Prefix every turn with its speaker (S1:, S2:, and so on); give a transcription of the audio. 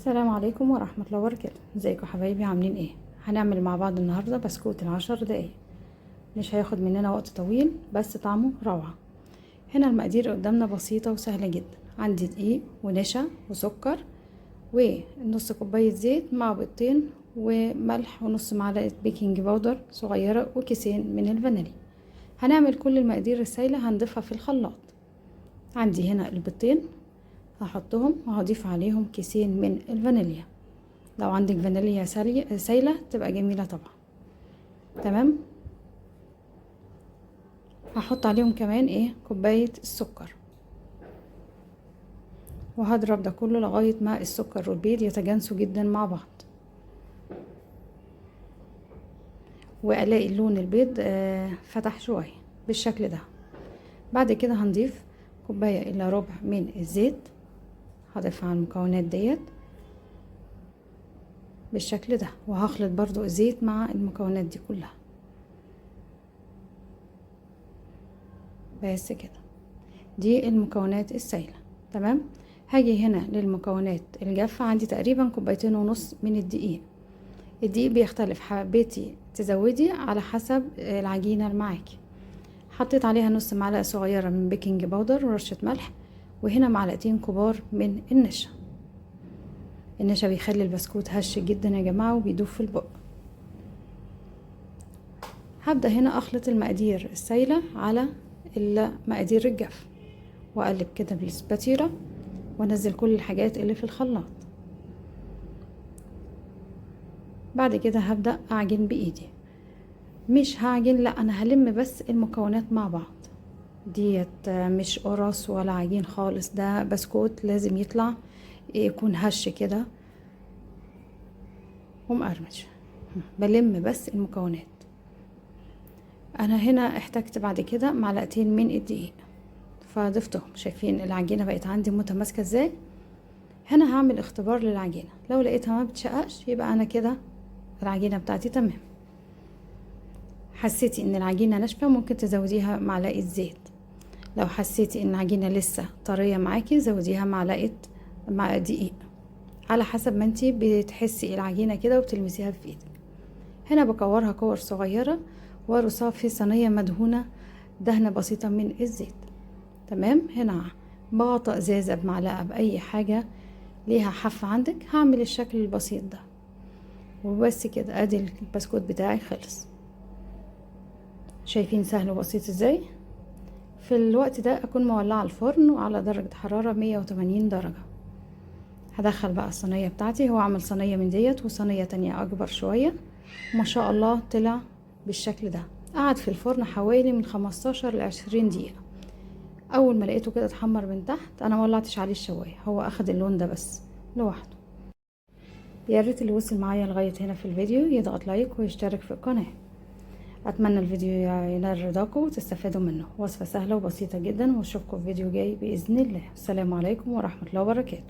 S1: السلام عليكم ورحمة الله وبركاته. ازيكم حبايبي؟ عاملين ايه؟ هنعمل مع بعض النهاردة بسكوت ال10 دقايق. مش هياخد مننا وقت طويل بس طعمه روعة. هنا المقادير قدامنا بسيطة وسهلة جدا. عندي دقيق ونشا وسكر ونص كوباية زيت مع بيضتين وملح ونص معلقة baking powder صغيرة وكيسين من الفانيليا. هنعمل كل المقادير السايلة هنضيفها في الخلاط. عندي هنا البيضتين هحطهم وهضيف عليهم كيسين من الفانيليا. لو عندك فانيليا سايلة تبقى جميلة طبعا. تمام. هحط عليهم كمان كوباية السكر، وهضرب ده كله لغاية ما السكر والبيض يتجانسوا جدا مع بعض، والاقي اللون البيض فتح شوية بالشكل ده. بعد كده هنضيف كوباية الا ربع من الزيت، هضيفها على المكونات ديت بالشكل ده، وهخلط برضو الزيت مع المكونات دي كلها. بس كده، دي المكونات السايلة. تمام. هاجي هنا للمكونات الجافة. عندي تقريبا كوبايتين ونص من الدقيق. الدقيق بيختلف، حبيتي تزودي على حسب العجينة اللي معاكي. حطيت عليها نص معلقة صغيرة من baking powder ورشة ملح، وهنا معلقتين كبار من النشا. النشا بيخلي البسكوت هش جدا يا جماعة وبيدوب في البق. هبدأ هنا اخلط المقادير السايلة على المقادير الجافة، واقلب كده بالسباتيرة وانزل كل الحاجات اللي في الخلاط. بعد كده هبدأ اعجن بايدي. مش هعجن، لا، انا هلم بس المكونات مع بعض. ديت مش قرص ولا عجين خالص، ده بسكوت لازم يطلع يكون هش كده ومقرمش. بلم بس المكونات. انا هنا احتجت بعد كده معلقتين من الدقيق فضفتهم. شايفين العجينة بقت عندي متماسكة ازاي؟ هنا هعمل اختبار للعجينة، لو لقيتها ما بتشققش يبقى انا كده العجينة بتاعتي تمام. حسيتي ان العجينة ناشفة ممكن تزوديها معلقة زيت. لو حسيتي ان العجينة لسه طرية معاكي زوديها معلقة مع دقيق، على حسب ما انتي بتحسي العجينة كده وبتلمسيها في ايدك. هنا بكورها كور صغيرة وارصها في صينية مدهونة دهنة بسيطة من الزيت. تمام. هنا بغطى ازازة بمعلقة بأي حاجة ليها حافة عندك. هعمل الشكل البسيط ده وبس كده. ادي البسكوت بتاعي خلص. شايفين سهل وبسيط ازاي؟ في الوقت ده اكون مولعه الفرن وعلى درجه حراره 180 درجه. هدخل بقى الصينيه بتاعتي. هو عمل صينيه من ديت وصينيه تانية اكبر شويه. ما شاء الله طلع بالشكل ده. قعد في الفرن حوالي من 15 ل 20 دقيقه. اول ما لقيته كده اتحمر من تحت، انا ما ولعتش عليه الشوايه، هو اخد اللون ده بس لوحده. يا ريت اللي وصل معايا لغايه هنا في الفيديو يضغط like ويشترك في القناه. اتمنى الفيديو ينال رضاكم وتستفادوا منه. وصفه سهله وبسيطه جدا، واشوفكم في فيديو جاي باذن الله. السلام عليكم ورحمه الله وبركاته.